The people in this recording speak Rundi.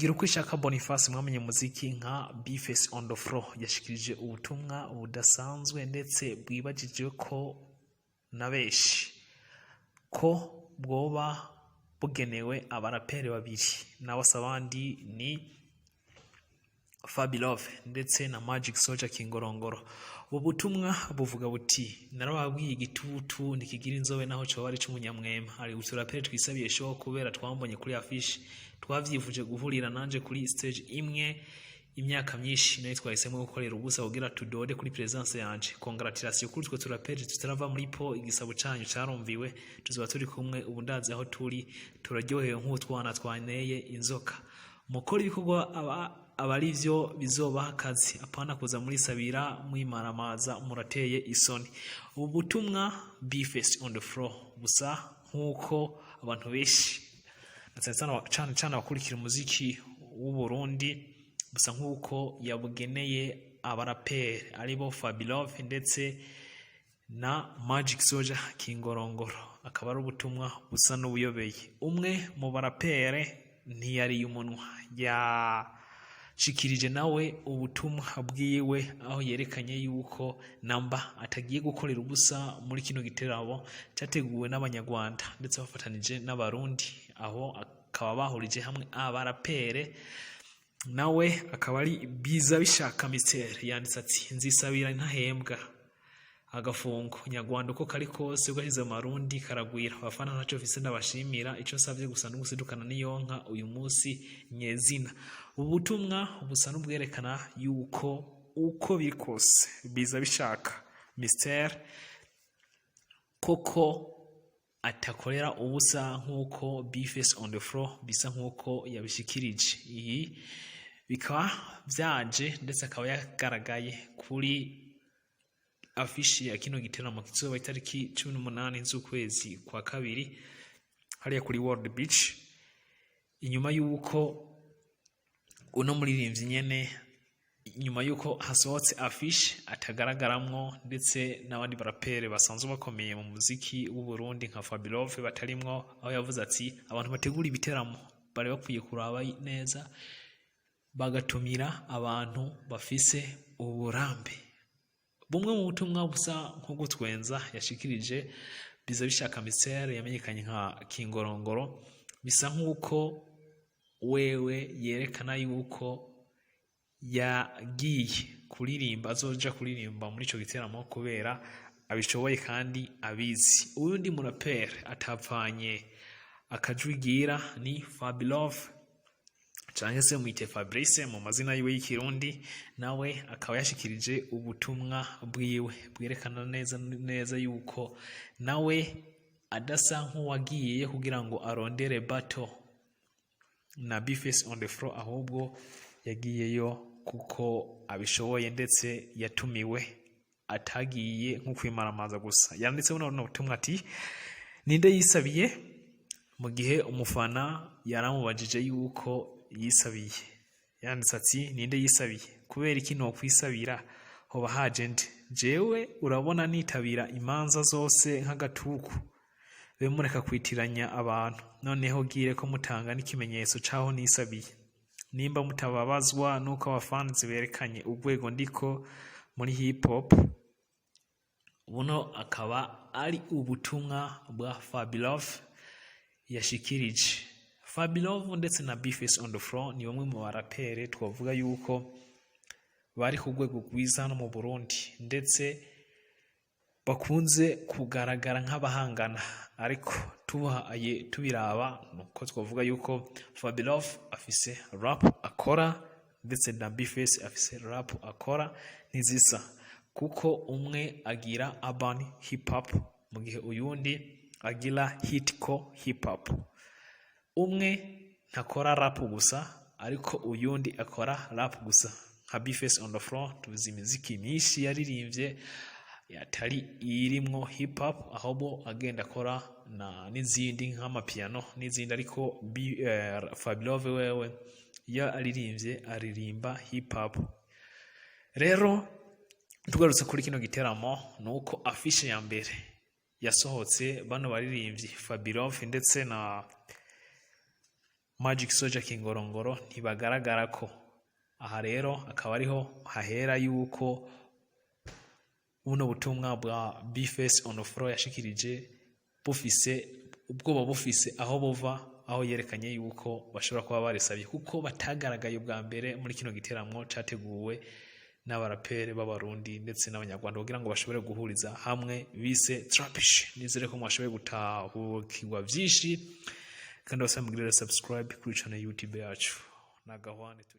Girukwishaka Boniface, mwamenye muziki nka Bface on the floor, yashikirije ubutumwa budasanzwe ndetse bwibajije ko na benshi ko bwoba bugenewe abaraperi babiri, nawe abandi ni Fabilove ndetse na Magic Soldier Kingorongoro. Ubu butumwa buvuga buti: "Narababwiye, igitutu ntikigira inzobe naho coba ari c'umunyamwema. Hari uturaperi twisabiye show kubera twambonye kuri affiche. Twavyifuje guhurira nanje kuri stage imwe imyaka myinshi, nayo twahisemo gukorera ubusa kugira tudode kuri presence yanje. Congratulation kuri twe turaperi tutarava muri po, igisabo canyu carumviwe. Tuzoba turi kumwe, ubu ndazi aho turi, turaryohewe nk'utwana twaneye inzoka. Mukora ibikorwa aba ari vyo bizobaha akazi, apana kuza murisabira mwimaramaza, murateye isoni." Ubu butumwa Bface on the floor busa nk'uko abantu benshi na cane cane cane abakurikira umuziki w'u Burundi, busa nk'uko yabugeneye abaraperi aribo Fabilove ndetse na Magic Soldier Kingorongoro. Akaba ari ubutumwa busa n'ubuyobeye. Umwe mu barapere ntiyariye umunwa, yashikirije nawe ubutumwa bwiwe, aho yerekanye yuko namba atagiye gukorera ubusa muri kino giteramo cyateguwe n'Abanyarwanda ndetse bafatanije n'Abarundi, aho akaba bahurije hamwe abarapere. Nawe akaba ari Biza Bishaka Mister, yanditse ati: "Nzisabira ntahembwa agafungo nyarwanda uko kari kose, ugashize amarundi karagwira. Abafana ntacyo mfise ndabashimira, ico nsavye gusa n'ugusidukana n'iyonka uyu munsi nyezina." Ubu butumwa busa n'ubwerekana yuko uko biri kose Biza Bishaka Mister koko atakorera ubusa nk'uko Bface on the floor bisa nk'uko yabishikirije. Iyi bikaba vyaje ndetse akaba yagaragaye kuri afishi ya kino giteramo kizoba itariki 18 z'ukwezi kwa kabiri hariya kuri World Beach, inyuma y'uko uno muririmbyi nyene, inyuma y'uko hasohotse affiche atagaragaramwo, ndetse n'abandi barapere basanzwe bakomeye mu muziki w'u Burundi nka Fabilove batarimwo, aho yavuze ati abantu bategura ibiteramo bari bakwiye kuraba neza bagatumira abantu bafise uburambe. Bumwe mu butumwa busa nko gutwenza yashikirije Biza Bishaka Mister yamenyekanye nka Kingorongoro, bisa nk'uko wewe yerekana yuko yagiye kuririmba, azoja kuririmba muri ico giteramo kubera abishoboye kandi abizi. Uyundi muraperi atapfanye akajwigira ni Fabilove, canke se mwite Fabrice mu mazina yiwe y'ikirundi. Nawe akaba yashikirije ubutumwa bwiwe bwerekana neza neza yuko nawe adasa nk'uwagiye kugira ngo arondere battle na Bface on the floor, ahubwo yagiyeyo kuko abishoboye ndetse yatumiwe, atagiye nko kwimaramaza gusa. Yanditseho buno butumwa ati: "Ninde yisabiye?" Mu gihe umufana yaramubajije yuko yisabiye, yanditse ati: "Ninde yisabiye? Kubera iki nokwisabira? Hoba haje nde? Jewe urabona nitabira imanza zose nk'agatuku? Be mureka kwitiranya abantu. Noneho gire ko mutanga n'ikimenyetso c'aho nisabiye. Nimba mutababazwa nuko abafanzi berekanye urwego ndiko muri hip hop." Buno akaba ari ubutumwa bwa Fabilove yashikirije. Fabilove ndetse na Bface on the floor ni bamwe mu barapere twavuga yuko bari ku rwego rwiza hano mu Burundi, ndetse bakunze kugaragara nk'abahangana, ariko tubaye tubiraba nuko twavuga yuko Fabilove afise rap akora ndetse na Bface afise rap akora, ntizisa, kuko umwe agira urban hip hop mu gihe uyundi agira hitcore hip hop. Umwe ntakora rap gusa, ariko uyundi akora rap gusa. Nka Bface on the floor, tuzi imiziki myinshi yaririmbye atari irimwo hip hop, ahubwo agenda akora na n'izindi nk'amapiano n'izindi, ariko Fabilove wewe iyo aririmbye aririmba hip hop. Rero tugarutse kuri kino giteramo, nuko afishe ya mbere yasohotse, bano baririmbyi Fabilove ndetse na Magic Soldier Kingorongoro ntibagaragara ko. Aha rero akaba ariho hahera yuko buno butumwa bwa Bface on the floor yashikirije bufise ubwoba, bufise aho buva, aho yerekanye yuko bashobora kuba barisabye kuko batagaragaye ubwa mbere muri kino giteramo categuwe n'abarapere b'Abarundi ndetse n'Abanyarwanda kugira ngo bashobore guhuriza hamwe bise Trapish. Nizere ko mwashoboye gutahukirwa vyinshi, kandi basaba mugirire subscribe kuri channel YouTube yacu. Nagahwane turi.